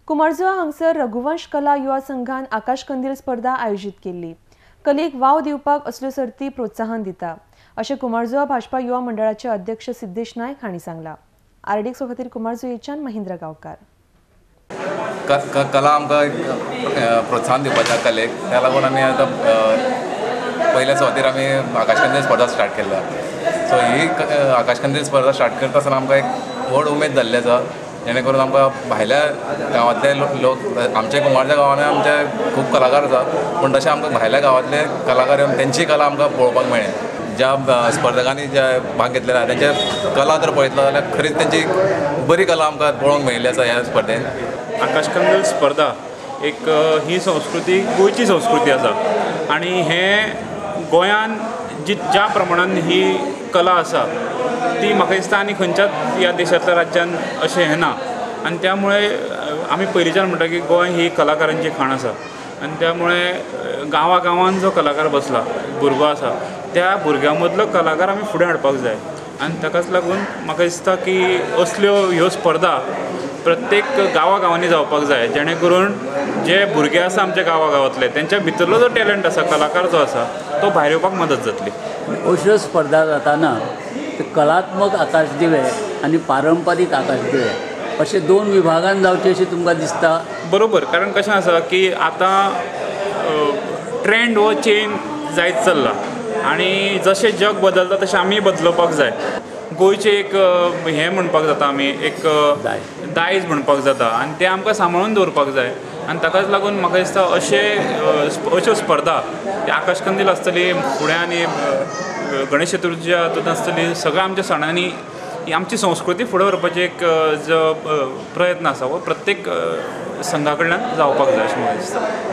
कुमारजुआ हांगसर रघुवंश कला युवा संघान आकाशकंदील स्पर्धा आयोजीत केल्ली. कलेक वाव दिवपाक असल्यो सर्ती प्रोत्साहन दिता अशें कुमारजुआ भाजपा युवा मंडळाचे अध्यक्ष सिद्धेश नायक हांणी सांगलां. आरडीएक्स खातीर कुमारजुएच्यान महेंद्र गांवकार. कला आमकां प्रोत्साहन दिवपाचें कलेक, त्या लागून आमी आतां पयल्या सुवातेर आमी आकाशकंदील स्पर्धा स्टार्ट केल्या. सो ही आकाशकंदील स्पर्धा स्टार्ट करता आसतना आमकां एक व्हड उमेद जाल्ली आसा, जेणे करून आमकां भायल्या गांवांतले लोक, आमच्या कुमारच्या गांवांनी आमचे खूब कलाकार आसा, पूण तशें आमकां भायल्या गांवांतले कलाकार येवन तेंची कला आमकां पळोवपाक मेळ्ळी. ज्या स्पर्धकांनी जे भाग घेतलेला तेंचे कला जर पळयतलो जाल्यार खरीच तेंची बरी कला आमकां पळोवंक मेळिल्ली आसा ह्या स्पर्धेन. आकाशकंदील स्पर्धा एक ही संस्कृती गोंयची संस्कृती आसा आनी हें गोंयान जी ज्या प्रमाणान ही कला आसा ती म्हाका दिसता आनी खंयच्याच ह्या देशांतल्या राज्यान अशें हें ना. आनी त्यामुळे आमी पयलींच्यान म्हणटा की गोंय ही कलाकारांची खाण आसा आनी त्यामुळे गांवा गांवान जो कलाकार बसला भुरगो आसा त्या भुरग्यां मदलो कलाकार आमी फुडें हाडपाक जाय. आनी ताकाच लागून म्हाका दिसता की असल्यो ह्यो स्पर्धा प्रत्येक गांवा गांवांनी जावपाक जाय, जेणे करून जे भुरगे आसा आमच्या गांवा गांवांतले तेंच्या भितरलो जो टॅलंट आसा, कलाकार जो आसा तो भायर येवपाक मदत जातली. अश्यो स्पर्धा जाताना कलात्मक आकाशदिवे आनी पारंपारीक आकाशदिवे अशे दोन विभागान जावचे अशें तुमकां दिसता? बरोबर, कारण कशें आसा की आतां ट्रेंड हो चेंज जायत चल्ला आनी जशें जग बदलता तशें आमी बदलोवपाक जाय. गोंयचें एक हें म्हणपाक जाता, आमी एक दायज म्हणपाक जाता आनी तें आमकां सांबाळून दवरपाक जाय. आनी ताकाच लागून म्हाका दिसता अश्यो स्पर्धा आकाशकंदील आसतली, फुडें आनी गणेश चतुर्थीच्या हातूंत आसतली, सगळ्या आमच्या सणांनी ही आमची संस्कृती फुडें व्हरपाची एक जो प्रयत्न आसा हो प्रत्येक संघा कडल्यान जावपाक जाय अशें म्हाका दिसता.